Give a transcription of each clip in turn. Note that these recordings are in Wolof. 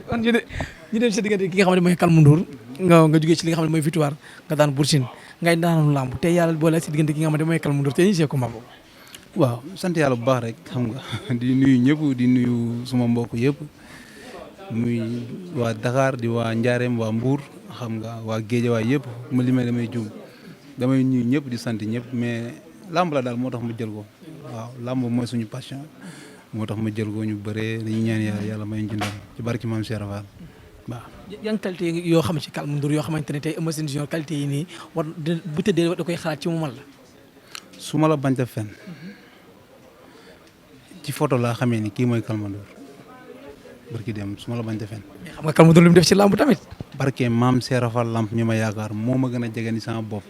kon ñu dem si diggante ki nga xam ne mooy Calme Ndour nga jógee ci li nga xam ne mooy victoire nga daan Bour Sine ngay daanam lamb te yàlla boole si diggante ki nga xam ne mooy Calme Ndour te ñu see combat boobu. waaw sant yàlla bu baax rek xam nga di nuyu ñëpp di nuyu suma mbokk yëpp muy waa Dakar di waa Njaareem waa Mbour xam nga waa Géejawaay yëpp ma limee damay juum damay nuyu ñëpp di sant ñëpp mais lamb la daal moo tax ma jël ko waaw lamb mooy suñu passion moo tax ma jël ko ñu bëree dañuy ñaan yàlla may ñu ndam ci barki Maam Cheikh Fall waaw. yan qualité yoo xam ci Calme Ndour yoo xamante ne tey Eumeu Sène Junior qualité yi nii war bu tëddee da koy xalaat ci mu man la. su ma la bañ a fen ci photo laa xamee ni kii mooy Calme Ndour barki dem su ma la bañ a fen mais xam nga Calme Ndour li mu def ci lamb tamit. barke Maam Cheikh Fall lamp ñu ma yaakaar moo ma gën a jege ni sama bopp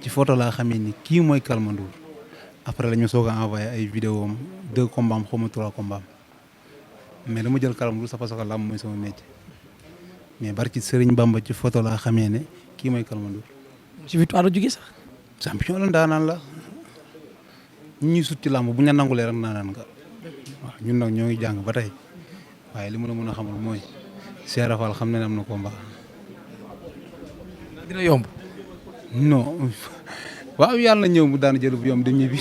ci photo laa xamee ni kii mooy Calme Ndour après la ñu soog a envoyé ay vidéo am 2 combats am xaw ma 3 combats am mais dama jël Calme Ndour sa parce que lamb mooy sama métier mais barki Serigne Bamba ci photo laa xamee ne kii mooy Calme Ndour. ci victoire la jógee sax. champion la ndaanaan la ñu ñuy sut ci lamb bu ñu la nangulee rek ndaanaan nga waaw ñun nag ñoo ngi jàng ba tey waaye li ma la mën a xamal mooy Cheikh Fall xam na ne am na combat. dina yomb. non waaw yàlla na ñëw mu daan jël bu yomb dem ñibbi.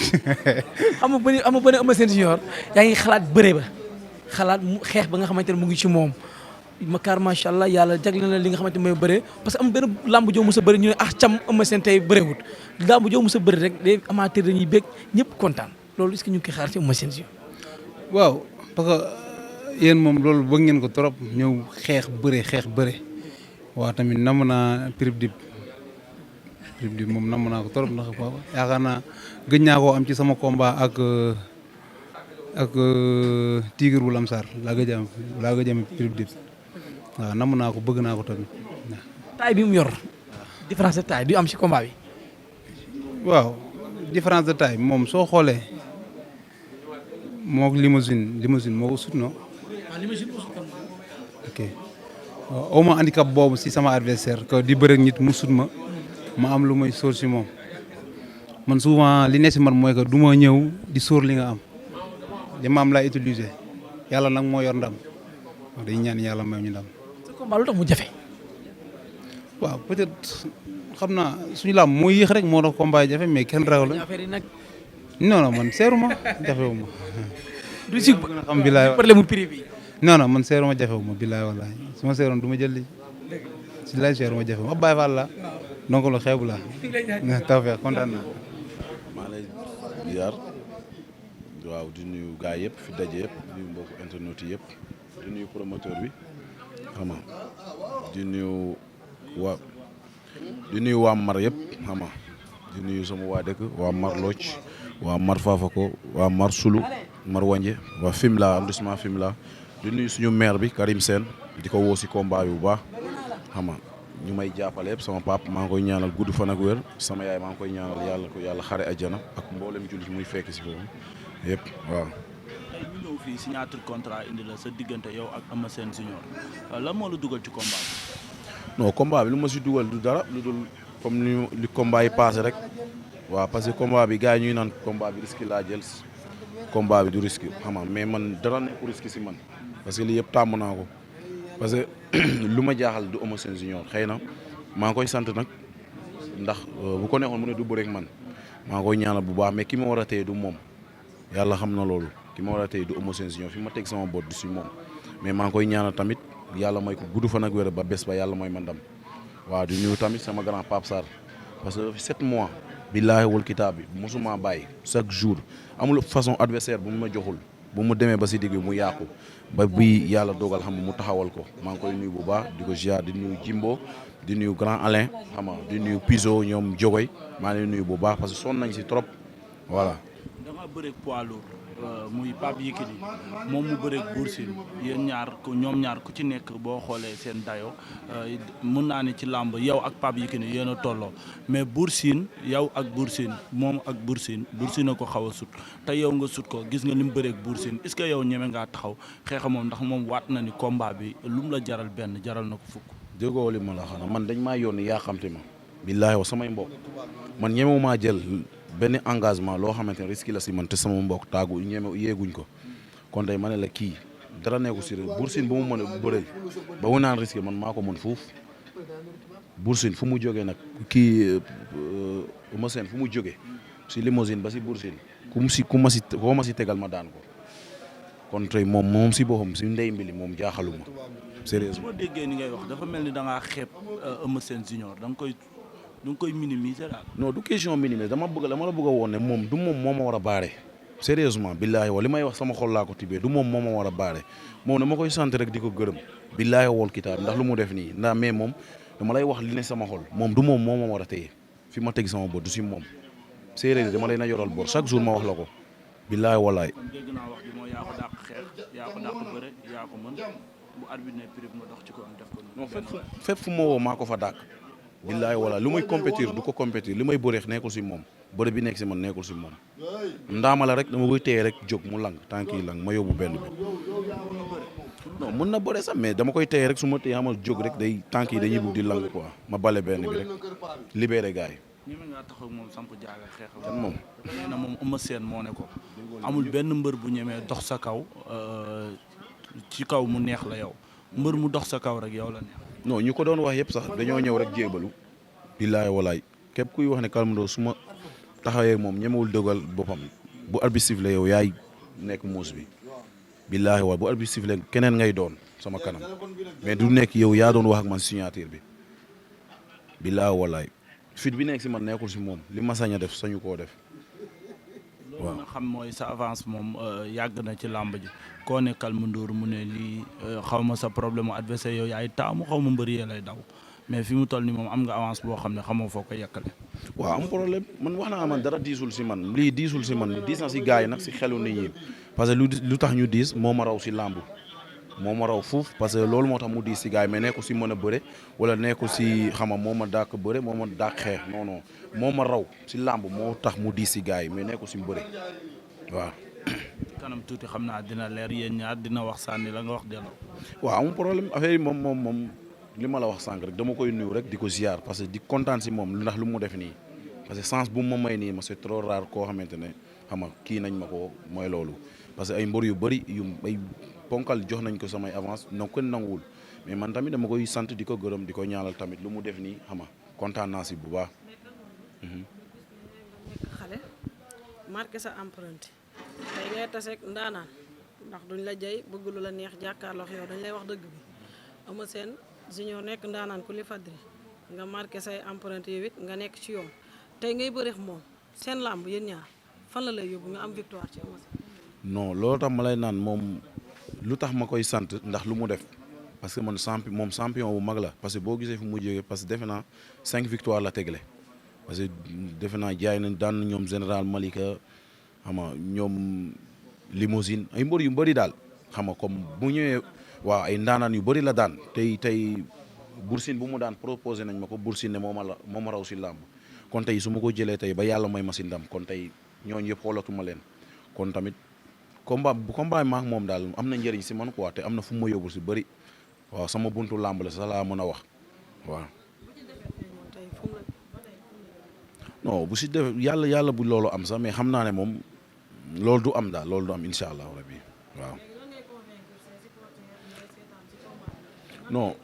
am na benn Eumeu Sène Junior yaa ngi xalaat bëre ba xalaat mu xeex ba nga xamante ne mu ngi ci moom makar macha allah yàlla jagle na li nga xamante ne mooy bëre parce que am benn lamb joo mos a bëri ñu ne cam Eumeu Sène tey bëreewut lamb joo mos a bëri rek day amateur dañuy bég ñëpp kontaan loolu est-ce que ñu ngi koy xaar ci Eumeu Sène Junior. waaw parce que yéen moom loolu bëgg ngeen ko trop ñëw xeex bëre waaw tamit namm naa prib dib moom namm naa ko trop ndax yaakaar naa gëj naa koo am ci sama combat ak Tigre bu Lamsar laa gëj a am prib dib waaw namm naa ko bëgg naa ko tamit waaw. taille bi mu yor différence de taille du am ci combat bi. waaw différence de taille moom soo xoolee moog limousine moo ko sut non. ok waaw ma handicap boobu si sama adversaire que di bëre nit mu sut ma am lu may sóor si moom man souvent li ne si man mooy que du ma ñëw di sóor li nga am li ma am laay utiliser yàlla nag moo yor ndam wax dañuy ñaan yàlla may ñu ndam. sa combat lu tax mu jafe. waaw peut-être xam naa suñu laam moo yéex rek moo tax combat jafe mais kenn raw la. affaire yi nag. non man seeruma jafewuma. du si xam bilaay problème mu prix bi. non man seeruma jafewuma bilaay wallaay su ma seeroon du ma jël lii si laay seeruma jafewuma ab Baay Faal la donc lu xeebu la tawfeex kontaan naa. maa lay ziar waaw di nuyu gars yëpp fi daje yëpp di nuyu mbokku internet yi yëpp di nuyu promoteur bi xam nga di nuyu waa Mar yëpp xam nga di nuyu sama waa dëkk waa Mar Lodj waa Mar Fafako waa Mar Sulu Mar Wanje waa Fimela arrondissement Fimela di nuyu suñu maire bi Karim Sène di ko woo si combat bi bu baax xam nga ñu may jàppale yëpp sama pap maa ngi koy ñaanal gudd fan ak wér sama yaay maa ngi koy ñaanal yàlla ko yàlla xare àjjana ak mboolem jullit muy fekk si foofu yëpp waaw. tey ñu ñëw fii signature contrat indi la sa diggante yow ak Eumeu Sène Junior lan moo la dugal ci combat bi. non combat bi lu ma si dugal du dara lu dul comme li combat yi passé rek waaw parce que combat bi gars yi ñuy naan combat bi risque laa jël combat bi du risque xam nga mais man dara nekku risque si man parce que lii yëpp tàmm naa ko parce que lu ma jaaxal du Eumeu Sène Junior xëy na maa ngi koy sant nag ndax bu ko neexoon mu ne du bëre ak man maa ngi koy ñaanal bu baax mais ki ma war a téye du moom yàlla xam na loolu ki ma war a téye du Eumeu Sène Junior fi ma teg sama bopp du si moom mais maa ngi koy ñaanal tamit yàlla may ko gudd fan ak wér ba bés ba yàlla mooy ma ndam waaw di nuyu tamit sama grand Pape Sarr parce que 7 mois billaahi wal kitaab bi mosuma bàyyi chaque jour amul façon adversaire bu mu ma joxul bu mu demee ba si digg bi mu yàqu ba bii yàlla dogal xam nga mu taxawal ko maa ngi koy nuyu bu baax di ko ziar di nuyu Jimbo di nuyu grand Alain xam nga di nuyu Piso ñoom Jogoy maa ngi nuyu bu baax parce que sonn nañ si trop voilà. da nga bëreeg poids lourd muy Pape Yékini moom mu bëreeg Bour Sine yéen ñoom ñaar ku ci nekk boo xoolee seen dayo mun naa ne ci làmb yow ak Pape Yékini yéen a tolloo mais Bour Sine yow ak Bour Sine moom ak Bour Sine a ko xaw a sut te yow nga sut ko gis nga li mu bëreeg Bour Sine est-ce que yow ñeme ngaa taxaw xeexa moom ndax moom waat na ni combat bi lu mu la jaral benn jaral na ko fukk. déggoo li ma la xanaa man dañ maa yónni yaa xamte ma billaahi wa samay mbokk man ñemewumaa jël benn engagement loo xamante ne risque la si man te sama mbokk taagu ñeme yéeguñ ko kon tey ma ne la kii dara nekku si Bour Sine bu mu mën a bëreel ba mu naan risque man maa ko mën fuuf Bour Sine fu mu jógee nag kii Eumeu Sène fu mu jógee si limousine ba si Bour Sine koo ma si tegal ma daan ko kon tey moom si boppam si ndey mbili moom jaaxaluma sérieusement. su ma déggee ni ngay wax dafa mel ni da ngaa xeeb Eumeu Sène junior da nga koy minimiser daal. non du question minimiser dama la bëgg a woon ne moom du moom moo ma war a baare sérieusement billaahi wal li may wax sama xol laa ko tibbee du moom moo ma war a baare moom dama koy sant rek di ko gërëm billaahi wal kitaab ndax lu mu def nii ndax mais moom dama lay wax li ne sama xol moom du moom moo ma war a téye fi ma teg sama bët du si moom séeréer dama lay na yoral bor chaque jour ma wax la ko billaahi walaay. kon dégg naa wax ji mooy yaa ko dàq xeex yaa ko dàq bëre yaa ko mën bu arbitre ne prix nga dox ci ko am def ko. non fépp fu ma woo maa ko fa dàq billaahi walaay lu may compétir du ko compétir li may bëreex nekkul si moom bëre bi nekk si man nekkul si moom ndaama la rek dama koy téye rek jóg mu lang tànk yi lang ma yóbbu benn bi non mën na bëre sax mais dama koy téye rek su ma téye xamal jóg rek day tànk yi dañuy bugg di lang quoi ma bale benn bi rek libéré gars yi. ñi mën ngaa taxaw moom samp jaaga xeexal. kan moom. nee na moom Eumeu Sène moo ne ko amul benn mbër bu ñemee dox sa kaw ci kaw mu neex la yow mbër mu dox sa kaw rek yow la neex. non ñu ko doon wax yëpp sax dañoo ñëw rek jébalu billaahi walaay képp kuy wax ne Calme Ndour su ma taxawee moom ñemewul dëggal boppam bu arbitre sifflé yow yaay nekk muus bi billaahi walaay bu arbitre sifflé keneen ngay doon sama kanam mais du nekk yow yaa doon wax ak man signature bi billaahi walaay fit bi nekk si man nekkul si moom li ma sañ a def sañu koo def. waaw nga xam mooy sa avance moom yàgg na ci làmb ji koo ne Calme Ndour mu ne lii xaw ma sa problème mu adversaire yow yaay taamu xaw ma mbëri yee lay daw mais fi mu toll nii moom am nga avance boo xam ne xamoo foo ko yekkale. waaw am problème man wax naa man dara diisul si man lii diisul si man diis na si gars yi nag si xelu nit ñi parce que lu tax ñu diis moo ma raw si làmb moo ma raw fuuf parce que loolu moo tax mu diis si gars yi mais nekkul si mën a bëre wala nekkul si xama moo ma dàq bëre moo ma dàq xeex non non moo ma raw si làmb moo tax mu diis si gars yi mais nekkul si bëre waaw. kanam tuuti xam naa dina leer yéen ñaar dina wax sànni la nga wax delloo. waaw amul problème affaire yi moom li ma la wax sànq rek dama koy nuyu rek di ko ziar parce que di kontaan si moom ndax lu mu def nii parce que sens bu ma may nii ma c'est trop rare koo xamante ne xam nga kii nañ ma ko mooy loolu parce que ay mbër yu bëri yu ay ponkal jox nañ ko samay avance na kenn nanguwul mais man tamit dama koy sant di ko gërëm di ko ñaanal tamit lu mu def nii xam nga kontaan naa si bu baax. xale marqué sa empreinte tey ngay taseeg ndaanaan ndax duñ la jay bëgg lu la neex jàkkaarloo yow dañ lay wax dëgg bi Eumeu Sène junior nekk ndaanaan ku li fadri nga marqué say empreinte yow it nga nekk ci yoon tey ngay bëreex moom seen làmb yéen ñaar fan la lay yóbbu nga am victoire ci Eumeu Sène. non loolu tax ma lay naan moom lu tax ma koy sant ndax lu mu def parce que man champion bu mag la parce que boo gisee fu mu jógee parce que defe naa 5 victoire la tegle parce que defe naa jaay nañ daan ñoom général Malika xam nga ñoom limousine ay mbër yu bëri daal xam nga comme bu ñëwee waaw ay ndaanaan yu bëri la daan tey Bour Sine bu mu daan proposé nañ ma ko Bour Sine ne moo ma raw si làmb kon tey su ma ko jëlee tey ba yàlla may ma si ndam kon tey ñooñu yëpp xoolatuma leen kon tamit combat maak moom daal am na njëriñ si man quoi te am na fu ma yóbbu si bëri waaw sama buntu làmb la sax laa mën a wax waaw. non bu si def yàlla bu loolu am sax mais xam naa ne moom loolu du am daal loolu du am incha allahu rabbi waaw. non.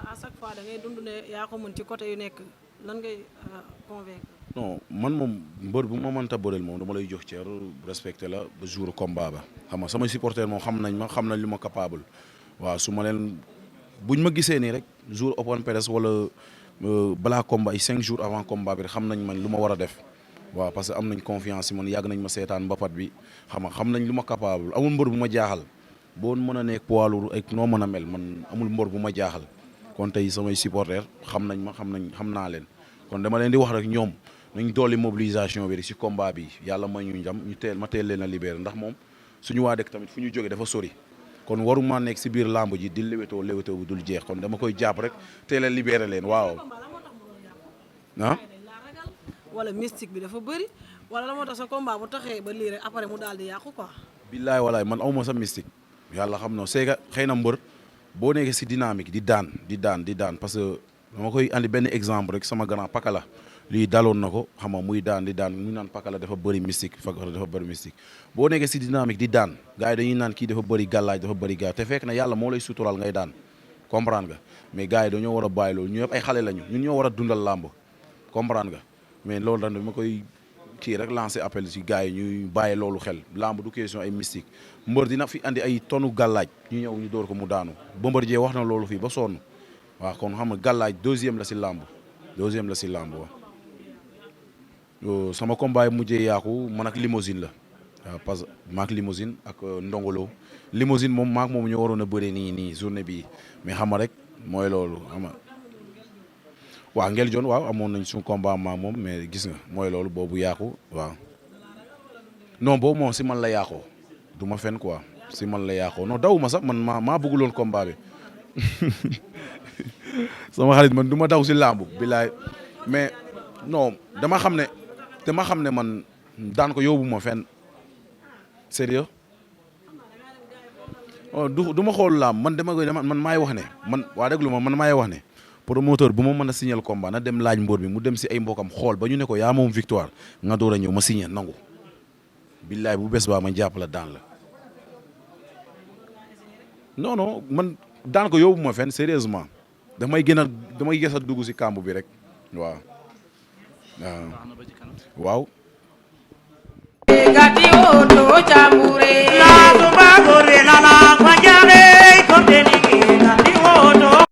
à chaque fois da ngay dund ne yaa ko mën ci côté yu nekk lan ngay convaincre. non man moom mbër bu ma mënta bëreel moom dama lay jox cër respecté la ba jour combat ba xam nga samay supporters moom xam nañ li ma capable waaw su ma leen buñ ma gisee nii rek jour open press wala balaa combat ay 5 jours avant combat bi rek xam nañ man lu ma war a def waaw parce que am nañ confiance si man yàgg nañ ma seetaan mbapat bi xam nañ lu ma capable amul mbër bu ma jaaxal boo mën a nekk poids lourd ak noo mën a mel man amul mbër bu ma jaaxal kon tey samay supporters xam naa leen kon dama leen di wax rek ñoom nañ dolli mobilisation bi rek si combat bi yàlla may ñu njam ma teel leen a libéré ndax moom suñu waa dëkk tamit fu ñu jógee dafa sori kon waruma nekk si biir làmb ji di léwétoo bu dul jeex kon dama koy jàpp rek teel a libéré leen waaw. ah. wala mystique bi dafa bëri wala la moo tax sa combat bu taxee ba lii rek après mu daal di yàqu quoi. billaay walaay man awma sa mystique yàlla xam na c'est que xëy na mbër boo nekkee si dynamique di daan parce que dama koy andi benn exemple rek sama grand Pakala lii daloon na ko xam nga muy daan di daan ñu naan Pakala dafa bëri mystique Pakala dafa bëri mystique boo nekkee si dynamique di daan gars yi dañuy naan kii dafa bëri gàllaaj dafa bëri gars te fekk na yàlla moo lay sutural ngay daan comprendre nga mais gars yi dañoo war a bàyyi loolu ñu yëpp ay xale lañu ñun ñoo war a dundal làmb comprendre nga mais loolu dañ dama koy kii rek lancer appel ci gars yi ñuy bàyyi loolu xel làmb du question ay mystique mbër dina fi andi ay tonu gàllaaj ñu ñëw ñu door ko mu daanu Bombardier wax na loolu fii ba sonn waaw kon xam nga gàllaaj deuxième la si làmb waaw sama combat yi mujjee yaaku man ak limousine la waaw parce que maak limousine ak ndongolo limousine moom maak moom ñoo waroon a bëre nii journée bii mais xam nga rek mooy loolu xam nga waaw ngel jon waaw amoon nañ suñu combat maak moom mais gis nga mooy loolu boobu yaaku waaw non boobu moom si man la yaakoo du ma fen quoi si man la yaakoo non dawuma sax man maa bëgguloon combat bi sama xarit man du ma daw si làmb bilaay mais non dama xam ne man daan ko yóbbu ma fenn sérieux du ma xool làmb man maay wax ne man waa déglu ma man maay wax ne promoteur bu ma mën a signal combat na dem laaj mbër bi mu dem si ay mbokam xool ba ñu ne ko yaa moom victoire nga door a ñëw ma signé nangu billaay bu bés baa ma jàpp la daan la non man daan ko yóbbu ma fenn sérieusement damay gës a dugg si kàmb bi rek waaw waaw.